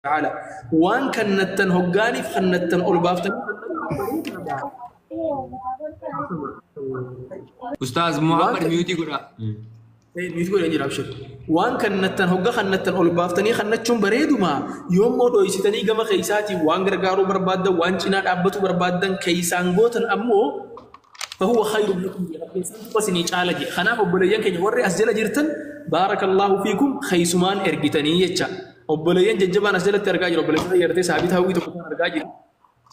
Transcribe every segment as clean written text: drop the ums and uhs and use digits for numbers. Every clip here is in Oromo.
Ta'ala waan kannattan hoggaaniif kannattan ol baaftanii. Ustaaz Muhammad mute godha. Mute godhee jira, abshir. Waan kannattan hogga kannattan ol baaftanii kannachuun bareeduma. Yoommoo dhoysitanii gama keeysaatiin waan gargaaruu barbaaddan, waan cinaa dhaabbatu barbaaddan keeysaan gootan ammoo فهو خير لكم, rabbiin isinii caala jedhe. Kanaaf obboleeyyan keenya warri as jala jirtan, barakallahu fiikum, keeysumaan ergitanii jecha. Obboleeyyan jajjabaan as jalatti argaa jiru. Obboleeyyan gartee saabii hawwii tokko kan argaa jiru.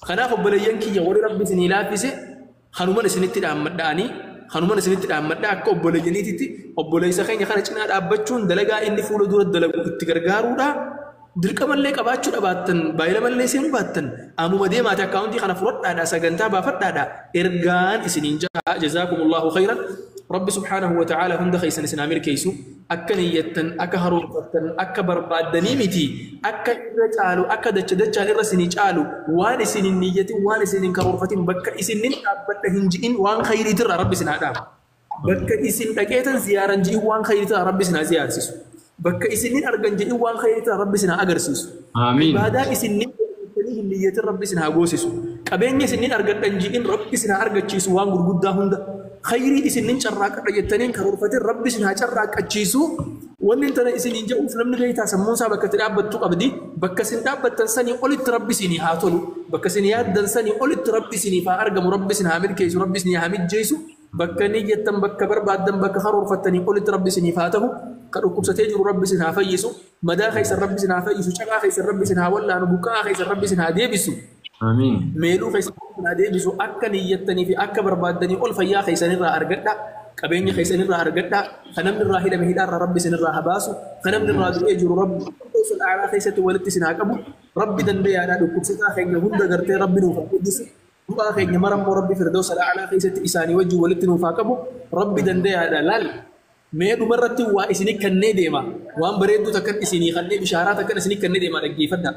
Kanaaf obboleeyyan kiyya warri rabbi isinii laaffise, kanuman isinitti dhaammadhaanii, kanuman isinitti dhaammadha, akka obboleeyyaniititti obboleessa keenya kana cinaa dhaabbachuun dalagaa inni fuula dura dalagu itti gargaaruudha. Dirqamallee qabaachuu dhabaattan, baay'ilamallee seenuu baattan, ammuma deemaate akkaawuntii kana fudhadhaadha, sagantaa baafadhaadha ergaan isiniin jaha. Jazaakumullahu khayran. Rabbi subhaanahu wa ta'ala hunda keessan isin haa milkeessu. Akka niyyattan, akka haroorfattan, akka barbaaddanii miti, akka irra caalu, akka dacha dachaan irra isinii caalu, waan isin hin niyyatin, waan isin hin karoorfatin, bakka isinin dhaabbadha hin ji'in waan khayriitirraa rabbi isin haa dhaabu. Bakka isin dhaqeetan ziyaaran ji'in waan khayriitirraa rabbi isin haa ziyaarsisu. Bakka isinin argan ji'in waan khayriitirraa rabbi isin haa agarsiisu. Amiin. Ibaadaa isinin hin niyyatin rabbi isin haa goosisu. Qabeenya isinin argadhan ji'in rabbi isin haa argachiisu waan gurguddaa hunda. Khayrii isinin carraaqadha jettaniin karoorfatin rabbi isin haa carraaqqachiisu. Wanni tana isiniin jedhuuf, namni beektaa sammuun isaa bakka itti dhaabbattu qabdi. Bakka isin dhaabbattan sanii olitti rabbi isinii haa tolu. Bakka isin yaaddan sanii olitti rabbi isiniif haa argamu. Rabbi isin haa milkeessu. Rabbi isinii haa mijjeessu. Bakka niyyattan, bakka barbaaddan, bakka karoorfattanii olitti rabbi isiniif haa ta'u. Ka dhukkubsatee jiru rabbi isin haa fayyisu. Madaa keessan rabbi isin haa fayyisu. Caqaa keessan rabbi isin haa wallaanu. Buqqa'aa keessan rabbi isin haa deebisu. Amiin. Meeluu keessan isin haa deebisu. Akka niyyattanii fi akka barbaaddanii ol fayyaa keessanirraa argadha. Qabeenya keessanirraa argadha. Kan namni irraa hidhame hidhaarraa rabbi isinirraa haa baasu. Kan namni irraa du'ee jiru rabbi Firdausul A'laa keessatti walitti isin haa qabu. Rabbi dandayaadha, dhukkubsataa keenya hunda gartee rabbi nuuf haa guddisu. Du'aa keenya marammoo rabbi Firdausul A'laa keessatti isaanii wajjin walitti nuuf haa qabu. Rabbi dandayaadha laal. Mee dhumarratti waa isinii kennee deema. Waan bareedduu takkan isinii kannee, bishaaraa takkan isinii kennee deema, dhaggeeffadha.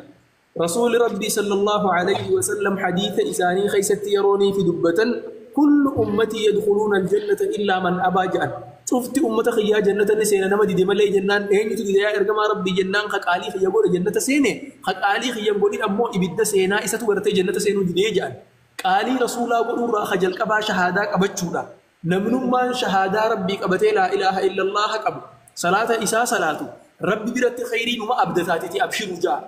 Rasuuli Rabbii sallallahu alayhi wa sallam hadiisa isaanii keessatti yeroonii fi dubbatan, "Kullu ummatii yadkhuluuna aljannata illaa man abaa" jedhan. Cufti ummata kiyyaa jannata ni seena nama dide malee jennaan, eenyutu dide yaa ergamaa Rabbii jennaan, ka qaalii kiyya godhe jannata seene, ka qaalii kiyya godhin ammoo ibidda seenaa, isatu gartee jannata seenuu didee jedhan. Qaalii rasuulaa godhuurraa ka jalqabaa shahaadaa qabachuudha. Namnummaan shahaadaa Rabbii qabatee laa ilaaha illallah qabu, salaata isaa salaatu, Rabbi biratti khayrii numa abdataatiti abshiru ja'a.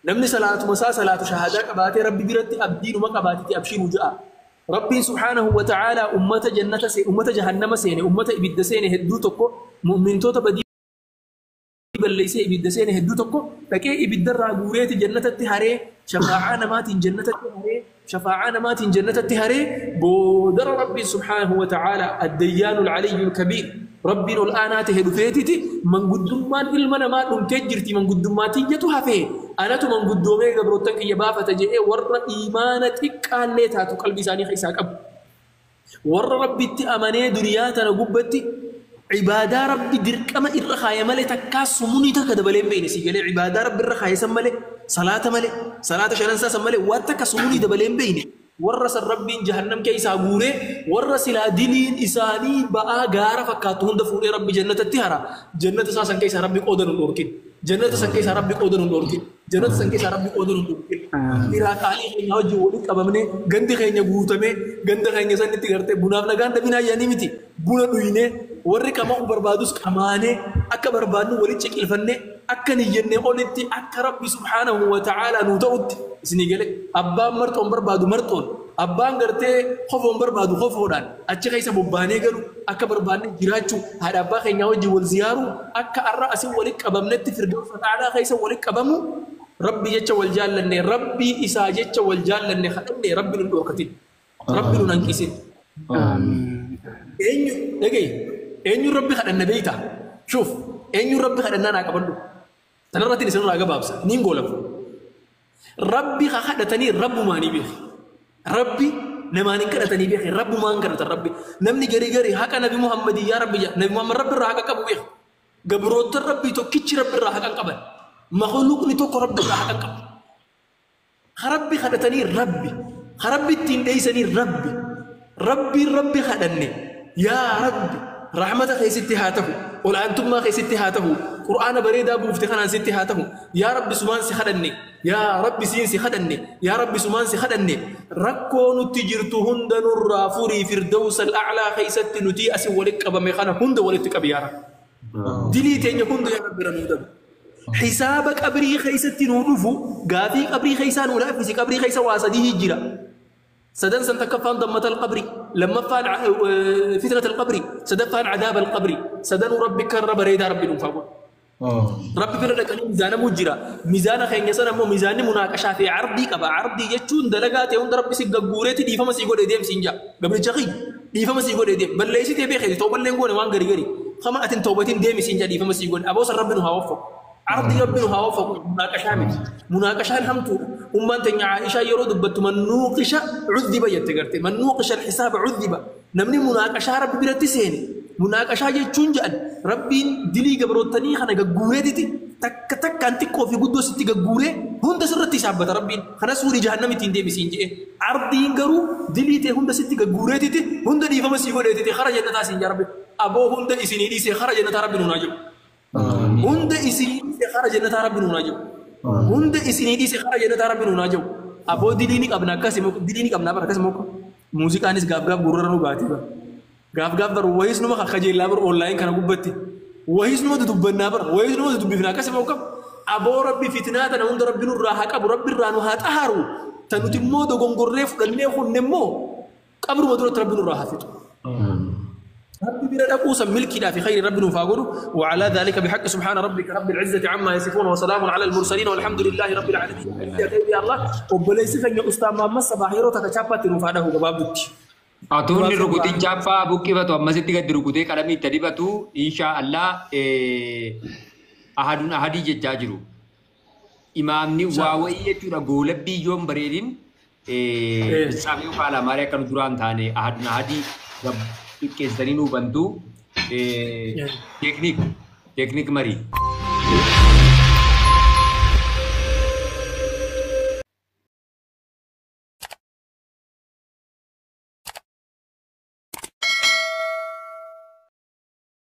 Namni salaatuma isaa salaatu shahaadaa qabaatee Rabbi biratti abdii numa qabaatiti abshiru ja'a. Rabbiin subhaanahu wa ta'aalaa ummata jannata ummata jahannama seene, ummata ibidda seene hedduu tokko, mu'mintoota badii balleessee ibidda seene hedduu tokko dhaqee ibiddarraa guureeti jannatatti haree, shafaa'aa namaatiin jannatatti haree, shafaa'aa namaatiin jannatatti haree. Boodara Rabbiin subhaanahu wa ta'aalaa, addayyaanul aliyyul kabiir, Rabbiin ol aanaa ta'e dhufeetiti, manguddummaan ilma namaa dhumtee jirti, manguddummaa tiyyatu hafee, anatu manguddoomee gabroottan kiyya baafata jedhee, warra iimaana xiqqaallee taatu qalbii isaanii keessaa qabu, warra Rabbitti amanee duniyaa tana gubbatti ibaadaa Rabbi dirqama irra kaaye malee takkaa sumunii takka dabalee hin beekne, si galee, ibaadaa Rabbi irra kaaye san malee, salaata malee, salaata shanan isaa san malee waan takka sumunii dabalee hin beekne, warra san Rabbiin jahannam keessaa guuree, warra silaa diliin isaanii ba'aa gaara fakkaattu hunda fuudhee Rabbi jannatatti hara. Jannata isaa san keessaa Rabbi qooda nu dhorkin. Jannata san keessaa Rabbi qooda nu dhorkin. Jannata san keessaa Rabbi qooda nu dhorkin. Dhiraa qaalii keenya wajjin walitti qabamnee, gandi keenya guutamee, ganda keenya sanitti gartee bunaaf nagaan dhabinaa yaanii miti, buna dhuynee, warri qama'uu barbaadus qamaanee, akka barbaadnu walitti ciqilfannee, akka niyyannee olitti, akka Rabbi subhaanahu wa ta'aalaa nuu ta'utti, isinii galee, abbaan marxoon barbaadu marxoon, abbaan gartee kofoon barbaadu kofoodhaan achi keessa bobbaanee galu, akka barbaadne jiraachuu, haadha abbaa keenyaa wajjin wal ziyaaruu, akka har'a asii walitti qabamnetti Firdausa A'laa keessa walitti qabamu, Rabbi jecha wal jaallanne, Rabbii isaa jecha wal jaallanne kadhanne, Rabbi nun dhorkatin, Rabbi nun hanqisin. Eenyu dhagaye, eenyuun Rabbi kadhanna beeyta? Shuuf, eenyuun Rabbi kadhannaa naa qabadhu. Tanarratti isinirraa gabaabsa, niin goolabu. Rabbi ka kadhatanii rabbumaanii beeki. Rabbi namaan hin kadhatanii beeki, rabbumaan kadhatan Rabbi. Namni gari gari haqa Nabi Muhammadii yaa Rabbi jedha. Nabi Muhammad Rabbi irraa haqa qabu beeki. Gabroottan Rabbii tokkichi Rabbi irraa haqa hin qaban. Makhluuqni tokko Rabbi irraa haqa hin qabu. Ka Rabbi kadhatanii Rabbi. Ka Rabbi ittiin dheeysanii Rabbi. Rabbiin Rabbi kadhanne. Yaa Rabbi. Rahmata kee sitti haa tahu. Ol'aantummaa kee sitti haa tahu. Qur'aana bareedaa buufte kanaan sitti haa tahu. Yaa Rabbi sumaan si kadhanne. Yaa Rabbi siin si kadhanne. Yaa Rabbi sumaan si kadhanne. Rakkoo nutti jirtu hunda nurraa furii firdawsa al'a'laa keessatti nuti asii walitti qabame kana hunda walitti qabi yaa Rabbi. Dilii teenya hunda yaa Rabbi nuu dabe. Hisaaba qabrii keessatti nuu dhufu gaafii qabrii keessaa nuu laaffisi qabrii keessa waa sadii jira. Sadan san takkaffaan dammata alqabri, lammaffaan fitnata alqabri, sadaffaan cadaaba alqabri. Sadanuu Rabbi karra bareedaa Rabbi dhuunfaa godhu. Rabbi bira dhaqanii mizaanamuu jira. Mizaana keenya sana immoo mizaanni munaaqashaa fi ardii qaba. Ardii jechuun dalagaa ta'e hunda Rabbi si gagguureeti dhiifama sii godhee deem siin jaa. Gabricha kiyya dhiifama sii godhee deem. Balleessitee beekete tooballeen goone waan gari gari. Kama atin toobatiin deemi siin jaa dhiifama sii godhe. Aboo san Rabbi nu haa waffaqu. Ardii Rabbi nu haa waffaqu munaaqashaa miti. Munaaqashaan hamtuudha. Ummaan teenya Aishaa yeroo dubbattu man nuuqisha cudhiba jette garte. Man nuuqisha alxisaaba cudhiba. Namni munaaqashaa Rabbi biratti seene. Munaaqashaa jechuun jedhan Rabbiin dilii gabroottanii kana gagguureetiti takka takkaan xiqqoo fi guddoo sitti gagguuree hunda sirratti hisaabbata Rabbiin. Kanas fuudhii jahannam ittiin deemisiin jedhe. Ardiin garuu dilii ta'e hunda sitti gagguureetiti hunda dhiifama sii godheetiti kara jannataa siin jaa Rabbi. Aboo hunda isinii dhiisee kara jannataa Rabbi nuunaa jedhu. Hunda isinii dhiisee kara jannataa Rabbi nuunaa jedhu. Hunda isinii dhiisee kara jannataa Rabbi nuunaa jedhu. Aboo dilii ni qabna akkasii dilii ni qabna bara akkasii muuziqaanis gaaf gaaf gurra nu baatee bara. Gaaf gaaf bar wayiis numa kajeellaa bar online kana gubbatti. Wayiis numa dudubbannaa bar wayiis numa dudubbifna akkasii moo aboo Rabbi fitnaa tana hunda Rabbi nurraa haa qabu Rabbi irraa nu haa xaharu. Tan nuti immoo dogongorree fudhannee kunne immoo qabruma duratti Rabbi nurraa haa fixu. Rabbi bira dhaquu san milkiidhaa fi khayri Rabbi nuuf haa godhu. وعلى ذلك بحق سبحان ربك رب العزة عما يصفون وسلام على المرسلين والحمد لله رب العالمين. يا الله obboleessi keenya Ustaaz Mahammad Sabah yeroo takka chaappaatti nuuf haa dhahu gabaabdutti. Atuunni rukutiin chaappaa buqqifatu ammasitti gadi rukutee qalamii itti dibatu insha Allah ahadun ahadii jechaa jiru. Imaamni waa wayii jechuudha goolabbii yoon bareedin saamii haala maarii akka nu duraan taane ahadun ahadii xiqqeessanii nu bantu teeknik marii.